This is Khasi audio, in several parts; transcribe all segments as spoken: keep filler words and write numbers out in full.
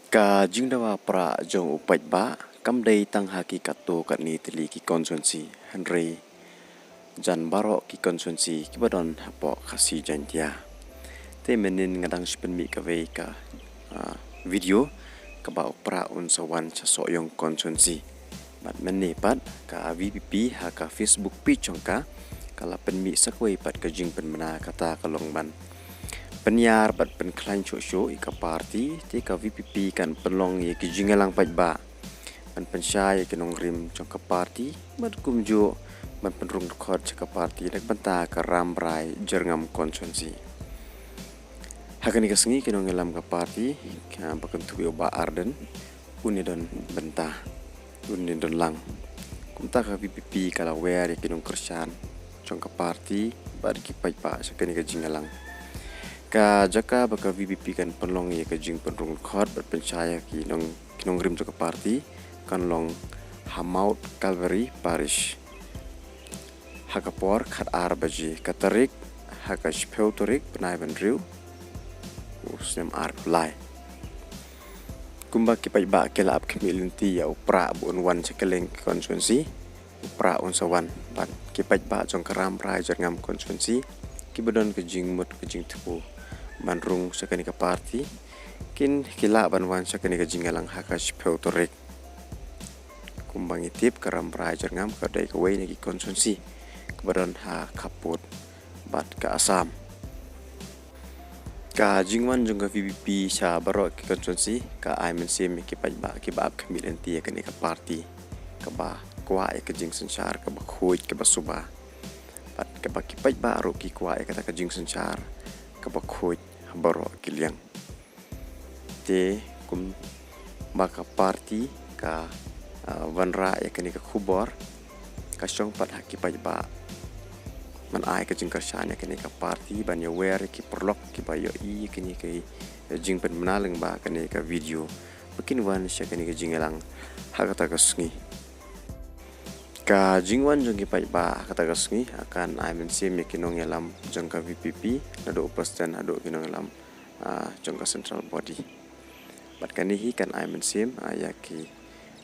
Ka jingdawa prah jong u paidbah kam dei tang ha ki katto katne tylli ki constituency, hynrei jan baroh ki constituency kiba don hapoh Khasi Jaiñtia. Te mynnin nga dang shu pynmih kawei ka, ah, video kaba u prah un sa wan sha Sohiong constituency. Bad mynne pat ka VPP ha ka Facebook page jong ka, ka la pynmih sa kawei pat ka jingpynbna, kata ka long ban pynïar bad pynkhlaiñ shuh shuh ïa ka party, te ka VPP kan pynlong ïa ki jingïalang paidbah ban pynshai ïa ki nongrim jong ka party, bad kumjuh ban pynrung dkhot sha ka party na ka bynta ka Rambrai Jyrngam constituency. Ha kane ka sngi ki nongïalam ka party, ka ba kynthup ïa u Bah Ardent, un ïadon bynta, un ïadon lang. Kumta ka VPP ka la wer ïa ki nongkyrshan jong ka party bad ki paidbah sha kane ka jingïalang. Ka jaka ba ka VPP kan pynlong ïa ka jingpynrung dkhot bad pynshai ïa ki nong, ki nongrim jong ka party kan long ha Mount Calvary Parish ha ka por khatar baje, ka tarik ha ka shiphew tarik bnai ba hynriew u snem arphew lai. Kumba ki paidbah ki la ap khmih lynti ïa u prah ba un wan sha kylleng ki constituency, u prah un sa wan, bad ki paidbah jong ka Rambrai Jyrngam constituency kiba don ka jingmut ka jingthmu ban rung sha kane ka party, kin ki lah ban wan sha kane ka jingïalang ha ka shiphew tarik. Kumba ngi tip, ka Rambrai Jyrngam ka dei kawei na ki constituency kaba don ha khappud bad ka Assam. Ka jingwan jong ka VPP sha baroh ki constituency ka ai mynsiem ïa ki paidbah kiba ap khmih lynti ïa kane ka party kaba kwah ïa ka jingsynshar kaba khuid kaba suba. Bad kaba ki paidbah ruh ki kwah ïa kata ka jingsynshar kaba khuid ha baroh ki liang. Te kumba ka party ka, ah, wanrah ïa kane ka khubor, ka shong pat ha ki paidbah ban ai ka jingkyrshan ïa kane ka party, ban ïawer ïa ki paralok kiba ïohi ïa kane ka jingpynbna lyngba kane ka video ba kin wan sha kane ka jingïalang ha kata ka sngi. Ka jingwan jong ki paidbah ha kata ka sngi kan ai mynsiem ïa ki nongïalam jong ka VPP, naduh u president haduh ki nongïalam, ah, jong ka central body. Bad kane hi kan ai mynsiem, ah, ïa ki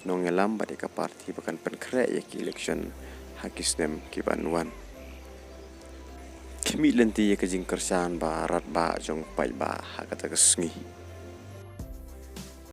nongïalam bad ïa ka party ba kan pynkhreh ïa ki election ha ki snem ki ban wan. Khmih lynti ïa ka jingkyrshan ba radbah jong paidbah ha kata ka sngi.